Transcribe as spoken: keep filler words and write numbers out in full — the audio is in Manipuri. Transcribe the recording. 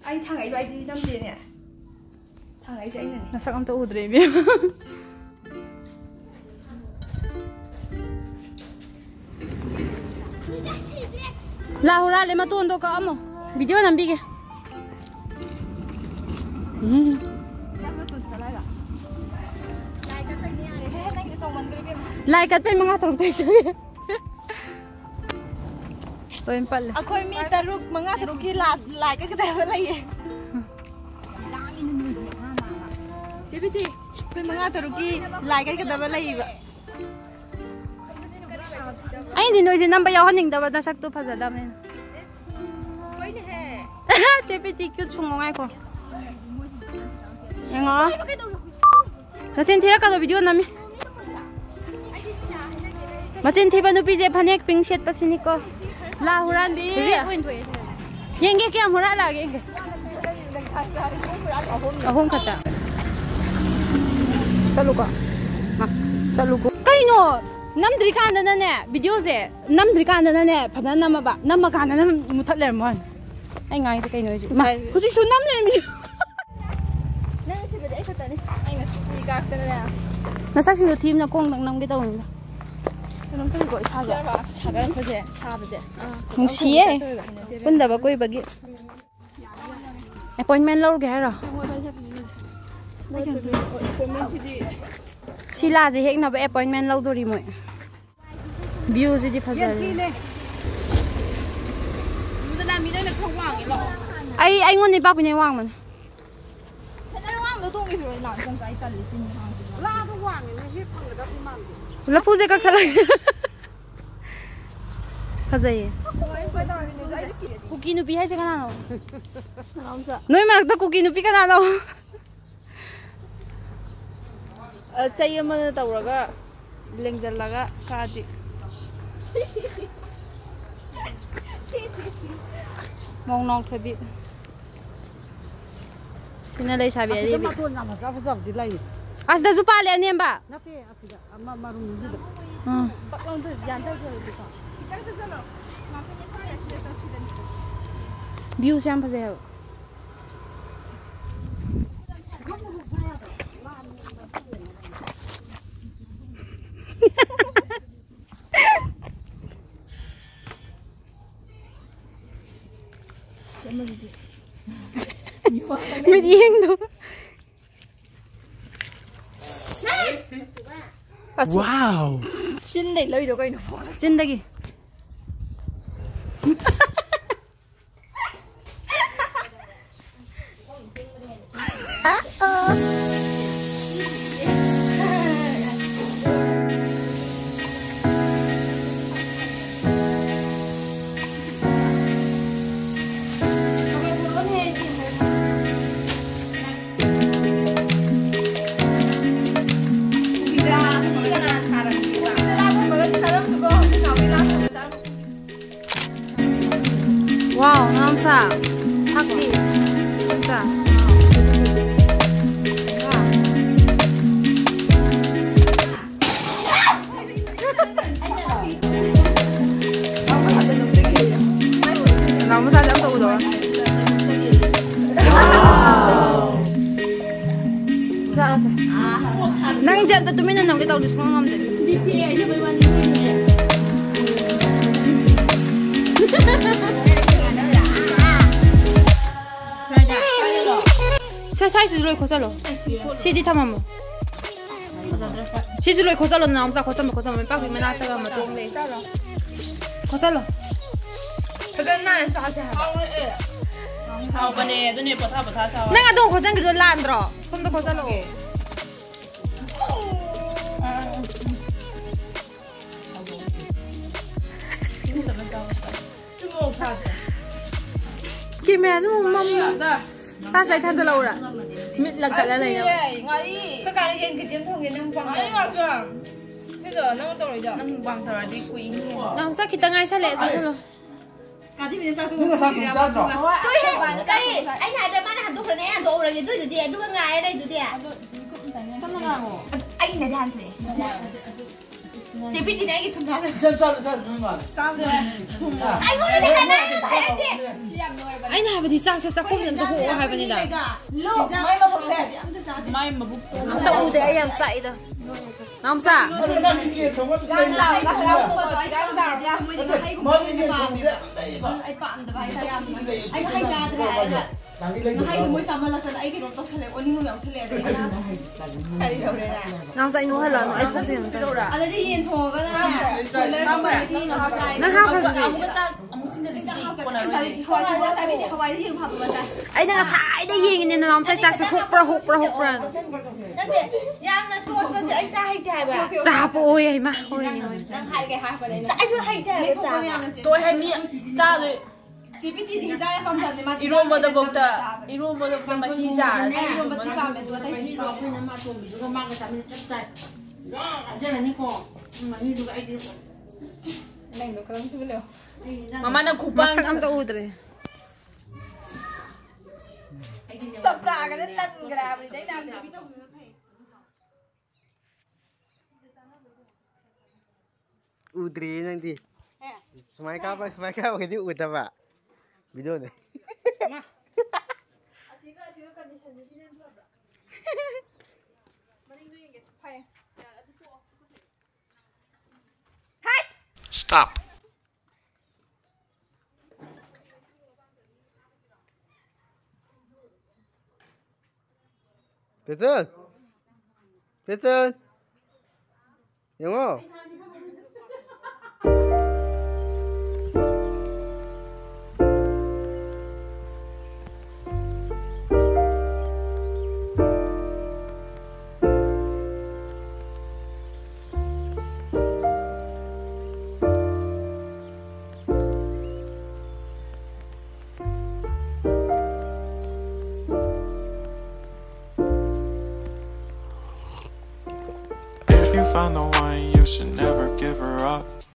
ꯑꯩ ꯊꯥꯡꯉꯛꯏꯕ ꯑꯩꯗꯤ ꯅꯝꯗꯦꯅꯦ꯫ ꯊꯥꯡꯉꯛꯏꯁꯦ ꯑꯩꯅꯅꯦ꯫ ꯅꯁꯛ ꯑꯝꯇ ꯎꯗ꯭ꯔꯦ, ꯏꯕꯦꯝꯃ꯫ ꯂꯥ ꯍꯨꯔꯥꯜꯂꯦ, ꯃꯇꯣꯟꯗꯣ ꯀꯛꯑꯝꯃꯣ꯫ ꯚꯤꯗꯤꯑꯣ ꯅꯝꯕꯤꯒꯦ꯫ ꯎꯝ꯫ ꯂꯥꯏ ꯀꯠꯄꯩ ꯃꯉꯥ ꯇꯔꯨꯛ ꯇꯩꯁꯨ꯫ ꯂꯣꯏ ꯄꯠꯂꯦ꯫ ꯑꯩꯈꯣꯏ ꯃꯤ ꯇꯔꯨꯛ, ꯃꯉꯥ ꯇꯔꯨꯛꯀꯤ ꯂꯥ-, ꯂꯥꯏ ꯀꯠꯀꯗꯕ ꯂꯩꯌꯦ꯫ ꯆꯦ ꯕꯤꯇꯤ, ꯑꯩꯈꯣꯏ ꯃꯉꯥ ꯇꯔꯨꯛꯀꯤ ꯂꯥꯏ ꯀꯠꯀꯗꯕ ꯂꯩꯌꯦꯕ꯫ ꯑꯩꯗꯤ ꯅꯣꯏꯁꯦ ꯅꯝꯕ ꯌꯥꯎꯍꯟꯅꯤꯡꯗꯕ, ꯅꯁꯛꯇꯣ ꯐꯖꯗꯕꯅꯤꯅ꯫ ꯆꯦ ꯕꯤꯇꯤ, ꯀ꯭ꯌꯨꯠ ꯁꯨꯡꯉꯣ, ꯉꯥꯏꯈꯣ꯫ ꯌꯦꯡꯉꯣ꯫ ꯅꯆꯤꯟ ꯊꯤꯔꯛꯀꯅꯣ, ꯚꯤꯗꯤꯑꯣ ꯅꯝꯃꯤ꯫ ꯃꯆꯤꯟ ꯊꯤꯕ ꯅꯨꯄꯤꯁꯦ ꯐꯅꯦꯛ ꯄꯤꯡ ꯁꯦꯠꯄꯁꯤꯅꯤꯀꯣ꯫ ꯂꯥ ꯍꯨꯔꯥꯟꯕꯤ꯫ ꯍꯧꯖꯤꯛ ꯑꯣꯏꯅ ꯊꯣꯛꯑꯦ ꯁꯤꯗ꯫ ꯌꯦꯡꯒꯦ ꯀꯌꯥꯝ ꯍꯨꯔꯥꯜꯂꯛꯑꯒꯦ ꯌꯦꯡꯒꯦ꯫ ꯑꯍꯨꯝ ꯈꯛꯇ꯫ ꯆꯠꯂꯨꯀꯣ꯫ ꯃꯥ, ꯆꯠꯂꯨꯀꯣ꯫ ꯀꯩꯅꯣ? ꯅꯝꯗ꯭ꯔꯤꯀꯥꯟꯗꯅꯅꯦ, ꯚꯤꯗꯤꯑꯣꯁꯦ ꯅꯝꯗ꯭ꯔꯤꯀꯥꯟꯗꯅꯅꯦ, ꯐꯖꯅ ꯅꯝꯃꯕ꯫ ꯅꯝꯃꯀꯥꯟꯗꯅ ꯃꯨꯊꯠ ꯂꯩꯔꯝꯕ ꯋꯥꯅꯤ꯫ ꯑꯩ ꯉꯥꯡꯉꯤꯁꯦ ꯀꯩꯅꯣ ꯑꯩꯁꯨ? ꯏꯃꯥ, ꯉꯁꯥꯏ ꯍꯧꯖꯤꯛꯁꯨ ꯅꯝ ꯂꯩꯔꯝꯃꯤꯁꯦ꯫ ꯅꯪ ꯁꯤꯕꯗꯤ ꯑꯩ ꯈꯛꯇꯅꯤ꯫ ꯑꯩ ꯉꯁꯤ ꯏ ꯀꯥꯔꯛꯇꯅꯅꯦ꯫ ꯅꯁꯛꯁꯤꯡꯗꯣ ꯊꯤꯕꯅ ꯈꯣꯡꯗꯪ ꯅꯝꯒꯦ ꯇꯧꯕꯅꯤꯗ꯫ ꯀꯩꯅꯣꯝ ꯇꯧꯏꯀꯣ ꯏꯁꯥꯁꯦ꯫ ꯁꯥꯒꯠꯂꯛꯄꯁꯦ ꯁꯥꯕꯁꯦ꯫ ꯅꯨꯡꯁꯤꯌꯦ꯫ ꯄꯨꯟꯗꯕ ꯀꯨꯏꯕꯒꯤ꯫ ꯑꯦꯄꯣꯏꯟꯃꯦꯟ ꯂꯧꯔꯨꯒꯦ ꯍꯥꯏꯔꯣ? ꯁꯤꯂꯥꯁꯦ ꯍꯦꯛꯅꯕ ꯑꯦꯄꯣꯏꯟꯃꯦꯟ ꯂꯧꯗꯣꯔꯤ ꯃꯣꯏ꯫ ꯚ꯭ꯌꯨꯁꯤꯗꯤ ꯐꯖꯔꯦ꯫ ꯌꯦꯟꯊꯤꯅꯦ꯫ ꯃꯨꯗꯅ ꯃꯤ ꯅꯣꯏꯅ ꯈꯔ ꯋꯥꯡꯉꯦ ꯂꯥꯛꯑꯣ꯫ ꯑꯩ, ꯑꯩꯉꯣꯟꯗ ꯏꯄꯥꯛꯄꯤꯅ ꯋꯥꯡꯕꯅꯦ꯫ ꯐꯖꯅ ꯋꯥꯡꯗ ꯇꯣꯡꯉꯤꯁꯤꯔꯣ ꯏꯅꯥꯎ ꯏꯆꯟ ꯆꯥꯏ ꯇꯜꯂꯤ ꯁꯤꯅꯤ ꯍꯥꯡꯁꯤꯕꯣ꯫ ꯂꯥꯗꯣ ꯋꯥꯡꯉꯦꯅꯦ ꯍꯦꯛ ꯐꯪꯒꯗꯕꯗꯤ ꯃꯥꯟꯗꯦ꯫ ꯂꯐꯨꯁꯦ ꯀꯛꯊꯠꯂꯒꯦ꯫ ꯐꯖꯩꯌꯦ꯫ ꯀꯨꯀꯤ ꯅꯨꯄꯤ ꯍꯥꯏꯁꯦ ꯀꯅꯥꯅꯣ? ꯅꯣꯏ ꯃꯔꯛꯇ ꯀꯨꯀꯤ ꯅꯨꯄꯤ ꯀꯅꯥꯅꯣ? ꯑ, ꯆꯩ ꯑꯃꯅ ꯇꯧꯔꯒ ꯂꯦꯡꯖꯜꯂꯒ ꯀꯛꯑꯗꯤ꯫ ꯃꯧ ꯅꯥꯎꯊꯣꯏꯕꯤ꯫ ꯁꯤꯅ ꯂꯩꯁꯥꯕꯤ ꯑꯁꯤꯗ ꯑꯔꯤꯕꯤ꯫ ꯃꯇꯣꯟ ꯌꯥꯝ ꯐꯖ ꯐꯖꯕꯗꯤ ꯂꯩ꯫ ꯑꯁꯤꯗꯁꯨ ꯄꯥꯜꯂꯦ ꯑꯅꯦꯝꯕ꯫ ꯅꯠꯇꯦ, ꯑꯁꯤꯗ ꯑꯃ ꯃꯔꯨꯝꯁꯤꯗ꯫ ꯎꯝ꯫ ꯄꯛ ꯂꯥꯎꯅ ꯌꯥꯟꯊꯔꯁꯨ ꯍꯧꯖꯤꯛꯀꯣ꯫ ꯚ꯭ꯌꯨꯁꯦ ꯌꯥꯝ ꯐꯖꯩ ꯍꯥꯏꯕ꯫ ꯃꯤꯠꯌꯦꯡꯗꯣ꯫ Wow! ꯆꯤꯟꯗꯩ ꯂꯧꯗꯣ ꯀꯩꯅꯣ? ꯆꯤꯟꯗꯒꯤ꯫ Wow, ꯅꯥꯎꯆꯥ꯫ ꯊꯥꯛꯄꯤ꯫ ꯅꯥꯎꯆꯥ꯫ ꯅꯥꯎ ꯃꯆꯥꯁꯦ ꯑꯝꯇ ꯎꯗꯧꯔꯦ꯫ ꯆꯠꯂꯣꯁꯦ꯫ ꯅꯪꯁꯦ ꯑꯝꯇ ꯇꯨꯃꯤꯟꯅ ꯅꯝꯒꯦ ꯇꯧꯕꯗꯤ ꯁꯨꯡꯉꯝ ꯉꯝꯗꯦ꯫ ꯁꯦ, ꯁ꯭ꯋꯥꯏꯁꯤꯁꯨ ꯂꯣꯏ ꯈꯣꯠꯆꯜꯂꯣ꯫ ꯁꯤꯗꯤ ꯊꯝꯃꯝꯃꯣ꯫ ꯁꯤꯁꯨ ꯂꯣꯏ ꯈꯣꯠꯆꯜꯂꯣ, ꯅꯅꯥꯎ ꯃꯆꯥ ꯈꯣꯠꯆꯟꯕ ꯈꯣꯠꯆꯟꯕ ꯃꯄꯥꯛꯄꯤ ꯃꯅꯥꯛꯇꯒ ꯃꯇꯣꯡ ꯂꯩ꯫ ꯈꯣꯠꯆꯜꯂꯣ꯫ ꯐꯖꯅ ꯅꯥꯟꯅ ꯆꯥꯁꯦ ꯍꯥꯏꯕ꯫ ꯍꯥꯎꯕꯅꯦ, ꯑꯗꯨꯅꯦ ꯄꯣꯊꯥ ꯄꯣꯊꯥ ꯆꯥꯎ꯫ ꯅꯪ ꯑꯗꯣ ꯈꯣꯠꯆꯟꯈ꯭ꯔꯤꯗꯣ ꯂꯥꯟꯗ꯭ꯔꯣ? ꯁꯣꯝꯗ ꯈꯣꯠꯆꯜꯂꯣ꯫ ꯀꯦꯃꯦꯔꯥꯁꯨ ꯑꯃꯨꯛ ꯃꯝꯃꯦ꯫ Flash light ꯊꯥꯟꯖꯜꯂꯛꯎꯔꯥ? ꯃꯤꯠ ꯂꯪꯈꯠꯂ ꯂꯩꯅꯕ꯫ ꯉꯥꯔꯤ꯫ ꯀꯀꯥꯅ ꯌꯦꯟ ꯈꯤꯇꯪ ꯊꯣꯡꯒꯦ, ꯅꯪ ꯄꯥꯝꯕ꯭ꯔꯣ? ꯉꯥꯔꯤ ꯉꯥꯛꯇ꯫ ꯁꯤꯗꯣ ꯅꯪ ꯇꯧꯔꯤꯗꯣ? ꯅꯪ ꯃꯨꯛꯕꯥꯡ ꯇꯧꯔꯗꯤ ꯀꯨꯏꯅꯤ꯫ ꯅꯥꯎꯆꯥ ꯈꯤꯇꯪ ꯉꯥꯏꯁꯜꯂꯛꯑꯦ, ꯆꯥꯁꯜꯂꯣ꯫ ꯀꯥꯗꯤ ꯃꯤꯅ ꯆꯥꯛ ꯅꯪ ꯉꯁꯥꯏ ꯊꯣꯡꯕ ꯆꯥꯗ꯭ꯔꯣ? ꯇꯨꯏ ꯍꯦ, ꯀꯔꯤ? ꯑꯩꯅ ꯍꯥꯏꯗ꯭ꯔꯥ ꯃꯥꯅ ꯍꯟꯗꯣꯛꯈ꯭ꯔꯅꯦ, ꯑꯩ ꯍꯟꯗꯣꯛꯍꯧꯔꯒꯦ꯫ ꯑꯗꯨꯏꯗꯨꯗꯤ, ꯑꯗꯨꯒ ꯉꯥꯏꯔ ꯂꯩꯗꯨꯗꯤ꯫ ꯑꯗꯣ ꯀꯟꯅ ꯉꯥꯡꯉꯣ꯫ ꯑꯗꯨ ꯑꯩꯅꯗꯤ ꯍꯥꯟꯈ꯭ꯔꯦ꯫ ꯆꯦ ꯄꯤꯇꯤꯅ ꯑꯩꯒꯤ ꯊꯨꯝꯖꯥꯗ ꯆꯥꯛ ꯆꯥꯔꯨ ꯆꯥꯔꯨ ꯅꯣꯏ ꯃꯥꯜꯂꯦ꯫ ꯆꯥꯕꯗꯣ ꯊꯨꯝ꯫ ꯑꯩꯉꯣꯟꯗꯗꯤ ꯀꯅꯥꯝ ꯍꯥꯏꯔꯛꯇꯦ꯫ ꯑꯩꯅ ꯍꯥꯏꯕꯗꯤ ꯆꯥꯛꯁꯦ ꯆꯥꯛꯈꯨꯝꯗ ꯑꯝꯇ ꯍꯣꯛꯑꯣ ꯍꯥꯏꯕꯅꯤꯗ꯫ ꯂꯣ, ꯃꯥꯏ ꯃꯕꯨꯛꯁꯦ꯫ ꯃꯥꯏ ꯃꯕꯨꯛꯇꯣ꯫ ꯑꯝꯇ ꯎꯗꯦ, ꯑꯩ ꯌꯥꯝ ꯆꯥꯛꯏꯗ꯫ ꯅꯥꯎꯆꯥ꯫ ꯃꯥꯗꯤ ꯌꯦꯟ ꯊꯣꯡꯕ ꯑꯗꯨꯝ ꯂꯩꯕꯅꯦ꯫ ꯍꯩꯒꯨꯝꯕ ꯂꯩꯕꯅꯦ꯫ ꯃꯥꯗꯤ ꯌꯦꯟ ꯊꯣꯡꯕꯁꯦ ꯌꯥꯝ ꯂꯩꯌꯦꯕ꯫ ꯑꯩ ꯄꯥꯝꯗꯕ ꯍꯥꯏꯇꯥꯔꯦ ꯌꯥꯝꯅ꯫ ꯑꯩꯅ ꯍꯩ ꯆꯥꯗ꯭ꯔꯦ ꯍꯥꯏꯔꯒ ꯉꯥꯍꯩꯗꯣ ꯃꯣꯏ ꯆꯥꯃꯜꯂꯛꯇꯅ ꯑꯩ ꯀꯩꯅꯣꯝ ꯇꯧꯁꯜꯂꯦ꯫ ꯑꯣꯅꯤꯡꯕ ꯌꯥꯝ ꯁꯜꯂꯦ꯫ ꯑꯗꯩ ꯑꯩꯅ ꯀꯔꯤ ꯇꯧꯔꯦꯅ꯫ ꯅꯥꯎꯆꯥ, ꯑꯩ ꯅꯣꯛꯍꯜꯂꯛꯑꯅꯨ꯫ ꯑꯩ ꯄꯨꯛ ꯊꯟꯈ꯭ꯔꯦ꯫ ꯑꯗꯩꯗꯤ ꯌꯦꯟ ꯊꯣꯡꯉꯒꯅ ꯕꯣꯏꯂꯔꯒꯨꯝꯕ ꯃꯍꯤ ꯑꯃ ꯆꯥꯏ꯫ ꯅꯪ ꯍꯥꯞꯈ꯭ꯔꯗꯨꯗꯤ꯫ ꯑꯃꯨꯛꯀ ꯆꯥꯛ ꯑꯃꯨꯛ ꯁꯤꯟꯗꯗꯤ ꯍꯋꯥꯏ ꯊꯣꯡꯕ ꯆꯥꯕꯤꯗꯦ꯫ ꯍꯋꯥꯏꯗꯤ ꯌꯦꯔꯨꯝ ꯍꯥꯞꯄꯒ ꯆꯥꯏ꯫ ꯑꯩꯅ ꯉꯁꯥꯏꯗ ꯌꯦꯡꯉꯤꯅꯦ ꯅꯅꯥꯎꯆꯥ ꯆꯥꯛꯁꯦ ꯍꯨꯛꯄ꯭ꯔꯥ ꯍꯨꯛꯄ꯭ꯔꯥ ꯍꯨꯛꯄ꯭ꯔꯥ꯫ ꯅꯠꯇꯦ, ꯌꯥꯝꯅ ꯇꯣꯠꯄꯁꯦ ꯑꯩ ꯆꯥ ꯍꯩꯇꯦ ꯍꯥꯏꯕ꯫ ꯆꯥ ꯍꯥꯞꯄꯛꯑꯣꯌꯦ ꯏꯃꯥ꯫ ꯍꯣꯏꯅꯦ, ꯍꯣꯏꯅꯦ꯫ ꯅꯪ ꯍꯥꯏꯒꯦ ꯍꯥꯏꯔꯛꯄꯅꯦ ꯑꯩꯅ꯫ ꯑꯩꯁꯨ ꯍꯩꯇꯦ ꯍꯥꯏꯕ ꯆꯥꯕ꯫ ꯇꯣꯏ ꯍꯥꯏ ꯃꯤ ꯆꯥꯗꯣꯏ꯫ ꯆꯦ ꯕꯤꯇꯤꯗꯤ ꯍꯤꯟꯖꯥꯡ ꯌꯥꯝ ꯄꯥꯝꯖꯕꯅꯦ ꯃꯥꯗꯤ꯫ ꯏꯔꯣꯝꯕꯗꯐꯧꯗ ꯏꯔꯣꯝꯕꯗꯐꯧꯗ ꯃꯍꯤ ꯆꯥꯔꯗꯤ꯫ ꯑꯩ ꯏꯔꯣꯝꯕꯗꯤ ꯄꯥꯝꯃꯦ ꯑꯗꯨ ꯑꯇꯩꯗꯤ ꯄꯥꯝꯗꯦ꯫ ꯑꯩꯈꯣꯏꯅ ꯃꯥ ꯊꯣꯡꯕꯤꯗꯨꯒ ꯃꯥꯒ ꯆꯥꯃꯤꯟꯅ ꯆꯞ ꯆꯥꯏ꯫ ꯂꯣꯏ ꯆꯥꯖꯔꯅꯤꯀꯣ꯫ ꯎꯝ, ꯃꯍꯤꯗꯨꯒ ꯑꯩꯗꯤ ꯅꯪꯗꯣ ꯈꯔ ꯊꯨꯕ ꯂꯩꯌꯣ꯫ ꯑꯩ ꯏꯟꯖꯥꯡ ꯃꯃꯥꯅ ꯈꯨꯄꯥꯡ ꯃꯁꯛ ꯑꯝꯇ ꯎꯗ꯭ꯔꯦ꯫ ꯆꯝꯄ꯭ꯔꯥꯒꯅ ꯇꯟꯈ꯭ꯔꯦ ꯍꯥꯏꯕꯅꯤꯗ ꯑꯩꯅ ꯍꯥꯏꯕꯗꯤ꯫ ꯎꯗ꯭ꯔꯤꯌꯦ ꯅꯪꯗꯤ꯫ ꯁꯨꯃꯥꯏ ꯀꯥꯞꯄ ꯁꯨꯃꯥꯏ ꯀꯥꯞꯄꯒꯗꯤ ꯎꯗꯕ꯫ ꯚꯤꯗꯤꯑꯣꯗ꯫ ꯑꯁꯤꯒ ꯑꯁꯤꯒ ꯀꯟꯗꯤꯁꯟꯁꯦ ꯁꯤꯅ ꯍꯦꯟꯅ ꯐꯕ꯭ꯔꯥ? ꯃꯅꯤꯡꯗꯣ ꯌꯦꯡꯒꯦ꯫ ꯐꯩ꯫ ꯌꯥꯔꯦ, ꯑꯗꯨ ꯇꯣꯛꯑꯣ꯫ Stop. ꯄꯦꯇꯟ! ꯄꯦꯇꯟ! ꯌꯦꯡꯉꯣ꯫ If you find the one, you should never give her up.